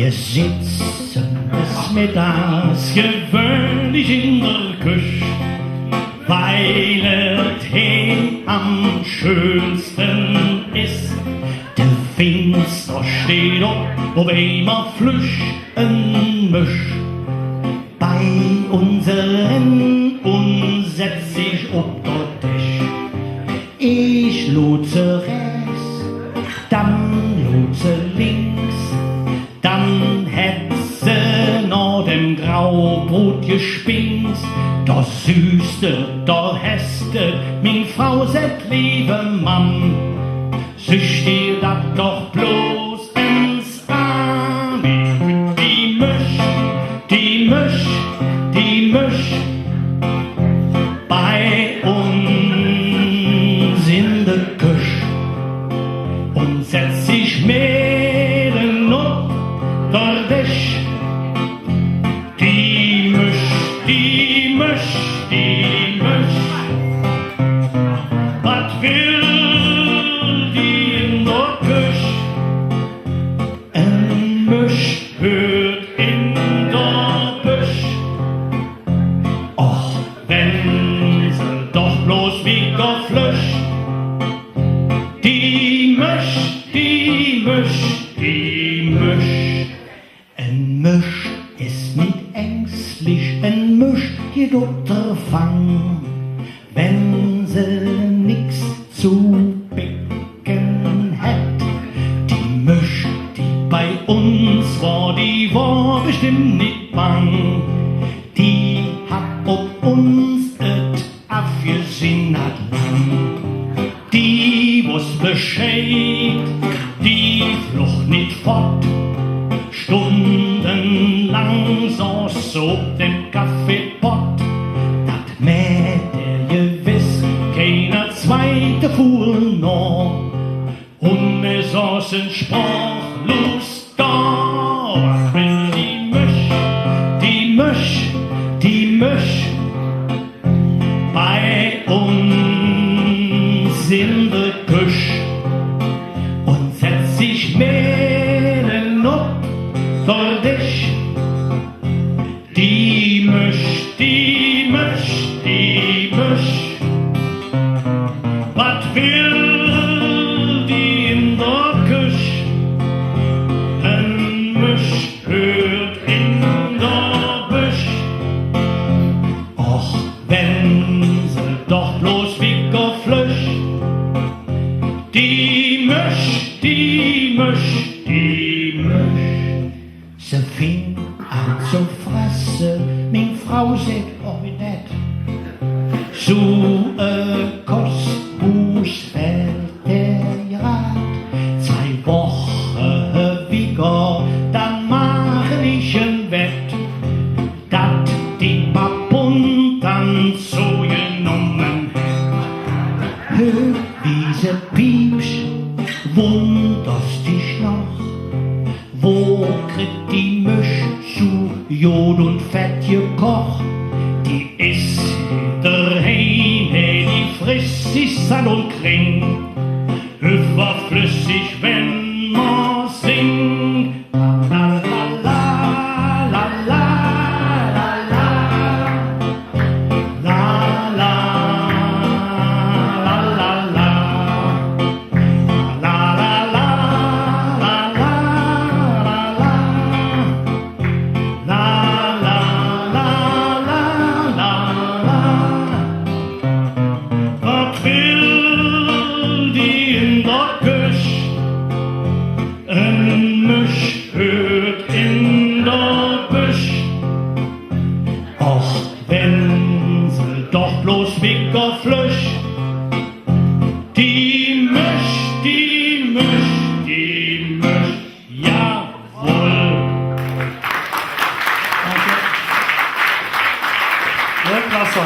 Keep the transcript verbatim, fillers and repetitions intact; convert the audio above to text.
Mer setze uns meddags gewöhnlich en der Köch, weil et he am schönste es. De Finster steiht op, op eimol flüch en Mösch bei uns eren un setz sich op der Desch. Ich luur se rähts, dann luur se links, dann hät se noh dem Graubrut gespingks. Do sühs de, do häs de, ming Frau säht, leeve Mann, süch dir dat doch bloß ens aan. Die Mösch, die Mösch, die Mösch bei uns en der Köch un setz sich medden op der Desch. Die Mösch, die Mösch, die Mösch, wat well die en der Köch? En Mösch hürt en der Bösch. Och, wenn se doch bloß wigger flöch. Die Mösch, die Mösch, die Mösch. En Mösch es nit ängslich, en Mösch gitt op der Fang, wenn se nix ze pecke hät. Die Mösch, die bei uns wor, die wor bestemmp nit bang. Die hät op uns et avgesinn, dat Lamm. Die woss Bescheid, die flog nit fott. Stundelang soß se op dem Kaffeepott. Dat mäht ehr gewess kein zweite Vuul noh. Un mer soßen sprochlos do. Wat well die Mösch, die Mösch, die Mösch bei uns en der Köch? Un setz sich medden op der Desch. Die Mösch, die Mösch, die Mösch, wat well die en der Köch? En Mösch hürt en der Bösch. Och, wenn se doch bloß wigger flöch. Die Mösch, die Mösch, die Mösch. Se fing aan ze fresse, ming Frau säht: „Oi, nett. Su e Koss us fählt der grad. Zwei Woche wigger, dann maache ich en Wett, dat die Papunt dann zogenomme hät.“ Hür, wie se piepst, wunders dich noch. Wo kritt die Mösch su god un fett gekoch? Die ess jederein, hey, die friss sich satt un kreng. Üvverflössig, wenn mer singk. La, la, la, la. La, la, la, la, la. La, la, la, la, la. La, la, la, la, la, la. Wat well die en der Köch? En Mösch hürt en der Bösch. Och, wenn se doch bloß wigger flöch. Die Mösch, die Mösch, die Mösch. Jawohl. Danke. Klasse.